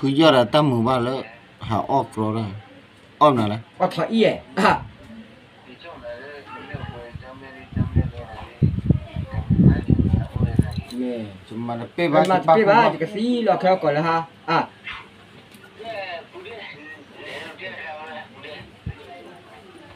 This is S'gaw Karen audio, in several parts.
ဖုယီၢ်ဒီးတၢ်မုာ်ဘၣ်လၢ ဟးအီၣ်ကြီတၢ်, အီၣ်မနုၤလဲၣ်, အီၣ်ထီၣ်အံၣ်, မၤတပ့ၢ်ဘၣ် ယကသံလီၤခဲအီၣ်ကီးလၢဟါ,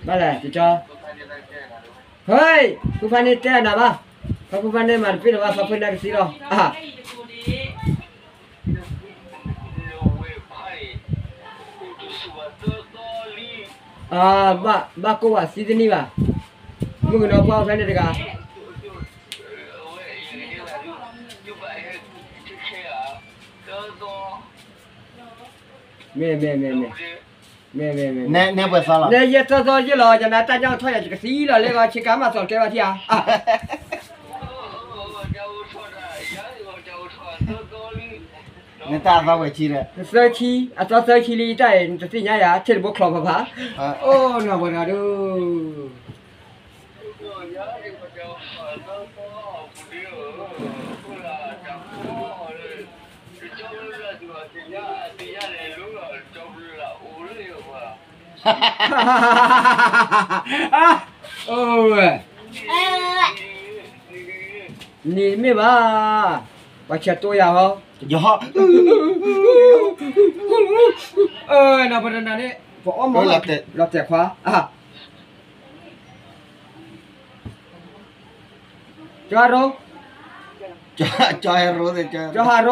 ဘၣ်လဲၣ်, ဟဲ, ဖုဖါန့ၣ်တဲနၤဘၣ်, ဖါဖုဖါန့ၣ်မၤတပ့ၢ်နၤဘၣ်, ဖါဖုန့ၣ်ကသံလီၤ, ဘၣ်ကိၢ်ဘၣ်သံတနံၣ်ဘၣ်, မုၣ်ကနီၤပှၢ်အိၣ်ဖဲန့ၣ်တဂၤ, မ့ၢ်, မ့ၢ်, မ့ၢ်, မ့ၢ်, မ့ၢ်, နဲယဲၢ်သီသီယ့ၢ်လီၤ, ယနၤတၢ်ညၣ်ထီၣ်ယၤ ယကသံလီၤလၢဂီၤ ဆ့ကၤမးသီၣ်ကဲဘၣ်ထံဧါ, နတၢ်သီဝဲၤ သၢဆံ, အသီသၢဆံလံတၢ်အံၤ နတသ့ၣ်ညါယၤ ထံၣ်တဘိချီဖးဖး, အိၣ်နီၢ်ပှၤတဂၤဒုး အိၣ်ဝဲ, နံၤမ့ၢ်ဘၣ်, ပှၤဆဲးတိယၤဟီ, ယဟီ, နီၢ်ပှၤတဂၤန့ၣ် ပအီၣ်မ့ၤလီၤတဲာ်ခွါ, ကၠီရိ, ကၠီဟဲရိ, ကၠီဟးရိ, ဟးရိဟးရဲ,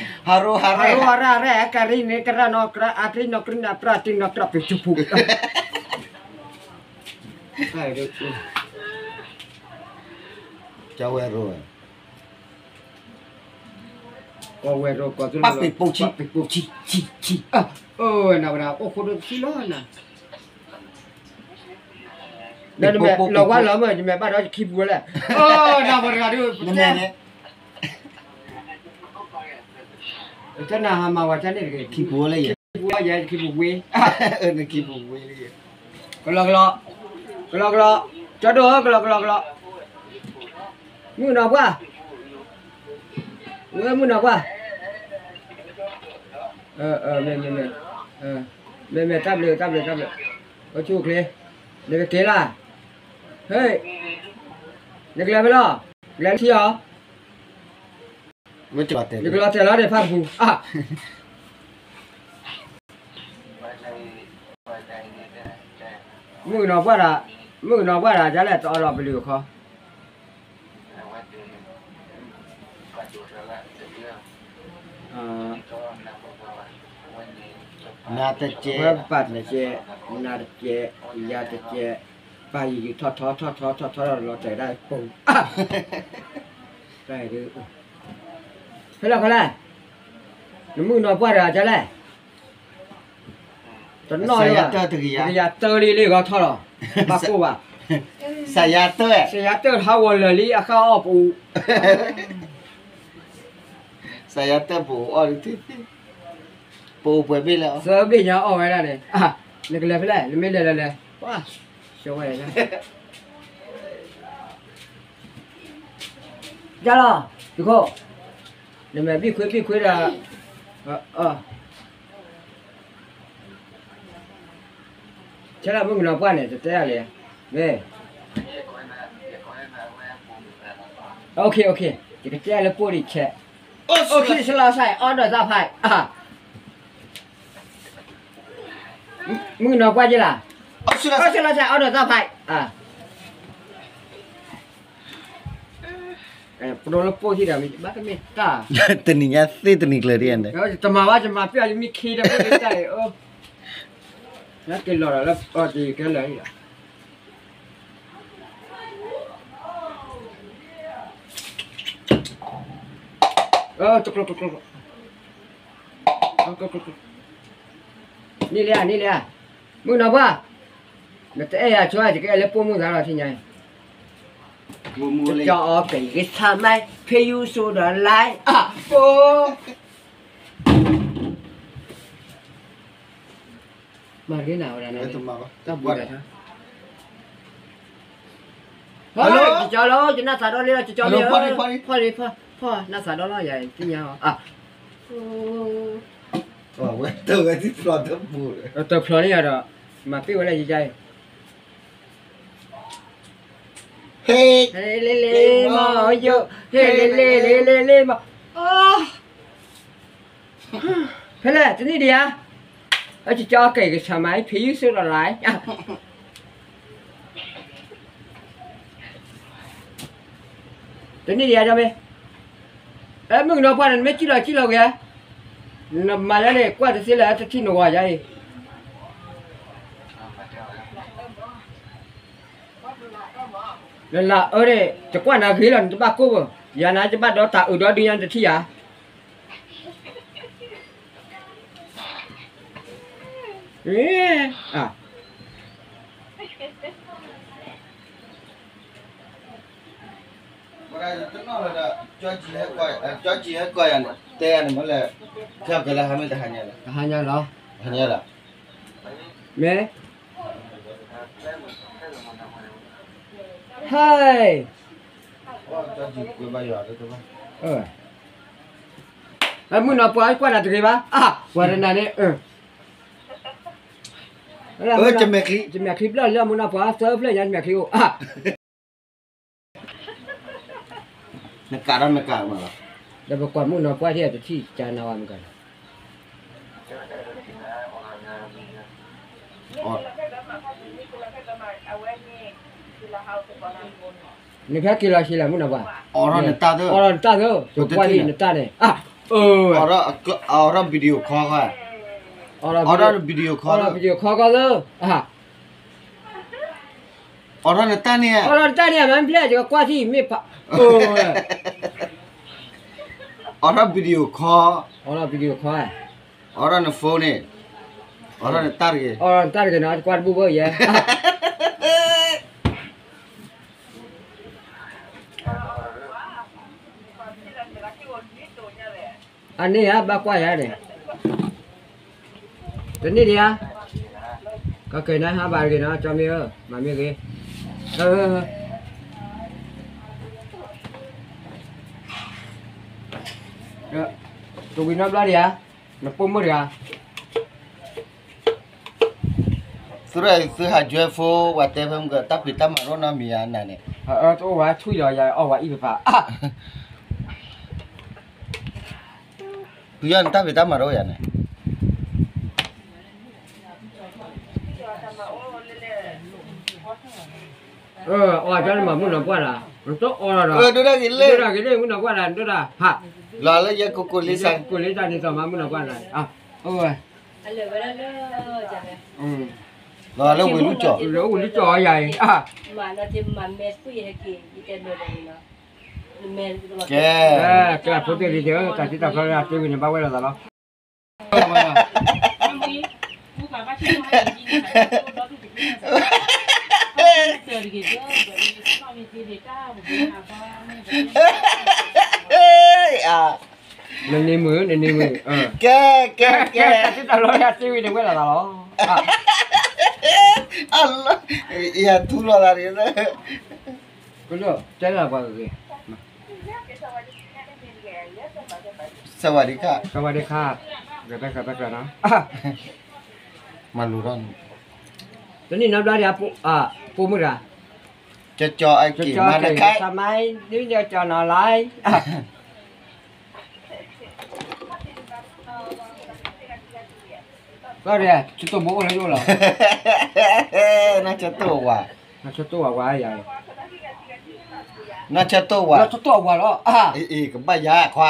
ဟးရိဟးရဲ, ကရံၣ်န့ၣ်ကရၣ်နီၢ်ကရၣ် အကရံၣ်နီၢ်ကရံၣ် အပြၢ်တံၢ်နီၢ်ကရၣ် ပျူၤပူၤ, ကၠီဝဲရိ, ကီၢ်ဝဲရိ, ပှၤပှ့ၤပိာ်ဆံ, အိၣ်ဝဲနၤဝဲဒၣ် အိၣ်ဃိဒိၣ်တဆံလီၤနၤ ဒီးနမဲာ်လီၤဝါလီၤမၢ် ယမဲာ်ဘၣ်ဒီးယခံပူၤဝဲလဲၣ်, အိၣ်နီၢ်ပှၤတဂၤဒုး, နမဲာ်န့ၣ်, တနၤဟးမၤဝဲတၢ်န့ၣ်တဂ့ၤ, ခံပူၤဝဲလၢယဲ, ခံပူၤဝဲယဲ ခံပူၤဝ့, ခံပူၤဝ့လၢယဲ, ကလီကလီ, ကလီကလီ, ကၠီဒိၣ်ဧၢ ကလီကလီကလီ, မုၣ်ကနီၤပှၢ်, ဝဲမုၣ်ကနီၤပှၢ်, မ့ၢ်, မ့ၢ်, မ့ၢ်, တၢ်ဘျုး တၢ်ဘျုး တၢ်ဘျုး, အိၣ်ဆူၣ်အိၣ်ချ့, နကက့ၤလၢ်, ဟဲ, နကလဲၤဖဲလဲၣ်, ကလဲၤထံအီၤ, နကလီၤတဲာ်လီၤဒီးဖးတပူၤ, မုၣ်ကနီၤပှၢ်ဒီး, မုၣ်ကနီၤပှၢ်ဒီး ဒ်လဲၣ်တအီလီၤပလုၢ်အခီ နၤတကဲး, ဝဲပၢ်တကဲး, နၤတကဲး, ယၤတကဲး, ပၢ်ယံာ်ယံာ်ထီၣ်ထီၣ်ထီၣ်ထီၣ်ထီၣ်ထီၣ်လီၤတဲာ်ဒၣ်ပူၤ, ဖဲလဲၣ်ခီလဲၣ်, နမုၣ်ကနီၤပှၢ်တဂၤဒ်လဲၣ် တနီၣ်လၢၤဘၣ်, တကယၤတၢလံလၢဂီၤထီၣ်လီၤ, ဘၣ်ကိၢ်ဘၣ်, စးယၤတၢ, စးယၤတၢဟးဂီၤလၢာ်လံ အဃၢ်အီၣ်ပူၤ, စးယၤတၢပူၤအီၣ်, ပအိၣ်ပှဲၤဘ့ၣ်လၢ, သၢဘ့ၣ်ညါအီၣ်ဝဲဒၣ်န့ၣ်, နကလဲၤဖဲလဲၣ် နမ့ၢ်လဲၤလဲၤလဲၤ, ပှၤ, ဆှၢဝဲ, ယၤလီၤ, ယခိၣ်, နမဲာ်ဘံၣ်ခွ့ဘံၣ်ခွ့ဒီး, ဆဲလၢမုၣ်ကနီၤပှၢ်န့ၣ် တတဲအါလံ, မ့ၢ်, ယကတဲလၢပိၢ်ဒံးဆဲး, အိၣ်ဆူၣ်လီၤဆဲး အီဒီးသၣ်ဖး, မုၣ်ကနီၤပှၢ်က့လၢ်, အိၣ်ဆူၣ်လီၤဆဲး အီဒီးသၣ်ဖး, ပဒိလၢပိၢ်ထံဒီး ဘၣ်တမ့ၢ်တၢ်, တနံၤညါသ့တနံၤကျၢၤဒ်န့ၣ်, တမၤဘၣ် ယမၤပျၢ်ယမ့ၢ်ခံဒီး ပတၢ်အံၤ, နက့ၤလီၤဒီးလၢအီၤ တကဲလၢာ်, တကျိ, န့ၣ်လံဧါ န့ၣ်လံဧါ, မုၣ်ကနီၤပှၢ်, နတအဲၣ်ယၤဆိ ယကအဲၣ်လၢပိာ်မုၣ်သးလီၤ ထံၣ်ညါအံၤ, ကၠီအီပှဲၤ ယကဆါမါ ဖဲယူၤစိဒီးလါ, အပိ, မၤတဂ့ၤနၤဝဲဒၣ်, တၢ်ဘှံးဒီး, hello, ကၠီလီၤ ယနၢ်သးဒီလံလီၤ ကၠီလံ, ဖီလံ, ဖီလံ, ဖီနၢ်သးဒီလီၤ ယၤသ့ၣ်ညါအီၤ, ဝဲတၢ်ဝဲသ့ၣ်ဖျိးတပူၤ, တၢ်ဖျိးန့ၣ်ယၤဒီး, မၤပ့ၢ်ဝဲလၢယယါအံၤ, ဟ့, ဟ့လ့လ့မီၤယိၤ, ဟ့လ့လ့လ့လ့လ့မီၤ, ဖဲလဲၣ် တနံၣ်ဒံးဧါ, အကကီကဲကဆၢမၤ ဖံယူစိဒီးလၢ် တနံၣ်ဒံးဧါ ကၠီမ့ၢ်, အဲ မုၣ်ကနီၤပှၢ်န့ၣ် နမ့ၢ်ကံၣ်လီၤကံၣ်လီၤဂ့ၤဧါ, နမၤလၢန့ၣ် ကွၢ်တသ့လၢတထံၣ်နဝၤယါအံၤ, နလၢအၢန့ၣ် တကွၢ်နၤဂ့ၤလီၤ နတဘၣ်ကိၢ်ဘၣ်, ယၤနၤတဘၣ်ဒီးတၢ်အုးဒီဒုညါနတထံၣ်ဧါ တနီၣ်လၢဒီး, ကၠီကံၤဟဲကီၢ်ယၤန့ၣ် တဲယၤန့ၣ်မ့ၢ်လဲၣ်, ခဲကလၢဟါမ့ၢ်တဟါညါလီၤ, တဟါညါလီၤ, တဟါညါလီၤ, မ့ၢ်, ဟဲ, မုၣ်နီၤပှၢ်ကွၢ်နၤတဂ့ၤဘၣ်, အါ, ပှၤတနၤန့ၣ်, ယမဲာ်ချံဘျီၣ်လၢမုၣ်နီၤပှၢ်သၢဖျၢၣ်ညါ ယမဲာ်ချံအိၣ်, နကးဒီးနကးမးလီၤ, ဒီးပကွၢ်မုၣ်နီၤပှၢ်ထံၣ်တထံၣ်ကနၤဝဲမုၢ်ကီၢ်န့ၣ် နဖဲက့ၤလီၤဆံးလဲၣ်မုၣ်နီၤပှၢ်, အိးထီၣ်နတၢ်သၢ, အိးထီၣ်နတၢ်သၢ, ပကွၢ်လံနတၢ်န့ၣ်, အိးထီၣ် video call, အိးထီၣ် video call, video call သၢ, အိးထီၣ်နတၢ်န့ၣ်, အိးထီၣ်နတၢ်န့ၣ် မ့ၢ်ဖျဲၣ် ယကကွၢ်ထံၣ်မ့ၢ်ဖး, အိးထီၣ် video call, အိးထီၣ် video call, အိးထီၣ်န phone န့ၣ်, အိးထီၣ်နတၢ်တဂ့ၤ, အိးထီၣ်နတၢ်တဂ့ၤနီၤ ကွၢ်တဘူၣ်ဘၣ်ယဲ အန့ၣ်ဧါ ဘၣ်ကွၢ်ယၤန့ၣ်, တနံၣ်ဒံးဧါ, ကကဲနဟါဘၣ်တဂ့ၤနီၤ ကၠီမ့ၢ်ဧၢ, မၤမ့ၢ်ဂ့ၤ, တဝံၤနီတဘျီဒံးဧါ, နပိာ်မုၣ်တဂၤ သုရသုဟး join phone ဝဲတဲဖဲမုၢ်က တၢ်ဖံးတၢ်မၤရိၣ်နီတမံၤဧါနၤန့ၣ်, တအိၣ်ဝဲဆူၣ်ယီၤယၤအီၣ်ဝဲအံၤပပၤ, သုယီၤနတၢ်ဖံးတၢ်မၤရိၣ်ယၤန့ၣ်, အီၣ်ကၠီနမၤမုၣ်နီၤပှၢ်လၢ်, နတအီၣ်လီၤဒီး, ဒိၣ်ဒၣ်ဂ့ၤလၢ, ဒိၣ်ဒၣ်ဂ့ၤလၢမုၣ်နီၤပှၢ်လၢ် ဒိၣ်ဒၣ်, လီၤလၢယဲကိးကိးလံ, ကိးလံတၢ်န့ၣ် သီမၤမုၣ်နီၤပှၢ်လၢ်, အိၣ်ဝဲ လီၤလၢဝ့ၢ်လူၢ်ကၠီၣ်, လၢဝ့ၢ်လူၢ်ကၠီၣ်ယၤအံၤ, ကဲ, ကဲဖိသ့ၣ်လံၤသ့ၣ်ဧၢ, တၢ်တံၢ်တၢ်ဖျီလၢအတ့ဝံၤန့ၣ် ဘၣ်ဝဲလိာ်သးလီၤ. နန့ၢ်မုာ် နန့ၢ်မုာ်, ကဲ ကဲ ကဲ တၢ်တံၢ်တၢ်ဖျီလၢအတ့ဝံၤန့ၣ် ဝဲလိာ်သးလီၤ. ယထူလီၤသးန့ၣ်, ကလၢတဲလၢပှၤဂ့ၤ, စဝးဒံခါ, စဝးဒံခါ, ကဲ မၤလိၤထီၣ်န့ၣ်, တနံၣ်နီတဘျီဒံး, ပိာ်မုၣ်တဂၤ, ကၠီကၠီအက့ၤမၤတခါ, ကၠီမၤဒ်ကၠီနီၤလၢ်, ကီၢ်ဒဲး ဆၢတိၢ်ဘိအိၣ်လၢယအိၣ်လီၤ, နီၢ်ဆၢတိၢ်ဝၤ, နီၢ်ဆၢတိၢ်ဝၤဝါယၤ, နီၢ်ဆၢတိၢ်ဝၤ, နီၢ်ဆၢတိၢ်ဝၤလီၤ, အ့ၣ် ကဘၣ်ယၤခွါ,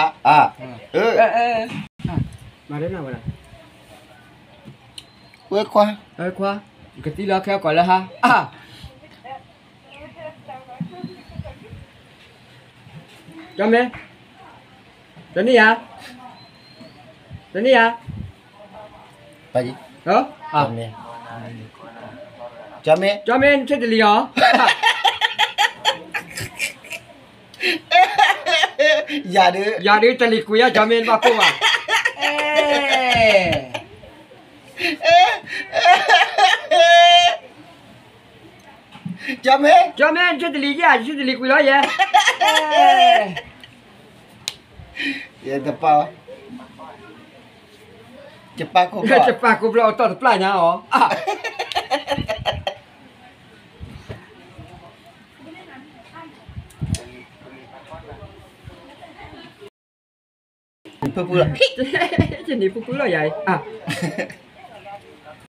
မၤဒ်နၤဝဲဒၣ်, ဝဲခွါ, ခွါ, ကသံလီၤခဲကီးလၢဟါ, ကၠီမ့ၢ်, တနံၣ်ဧါ, တနံၣ်ဧါ, ကၠီမ့ၢ်, ကၠီမ့ၢ် နဆၢတလံၤအီၤ, ယၤဒုး ယၤဒုးတလံၤကွံာ်ဧါ ကၠီမ့ၢ် နဘၣ်ကိၢ်ဘၣ်, အဲ ကၠီမ့ၢ်, ကၠီမ့ၢ် နဆၢတလံၤယဲၢ်, ယဆၢတလံၤကွံာ်လီၤယဲၢ်, ယတပၢ်, ယပၢ်ခိၣ်ဖျီၣ် ယပၢ်ခိၣ်ဖျီၣ်အတီၢ်တပျၢ်ညါအီၤ ဖုဖုလီၤ ယန့ၣ်ဖုဖုလီၤယၤအံၤ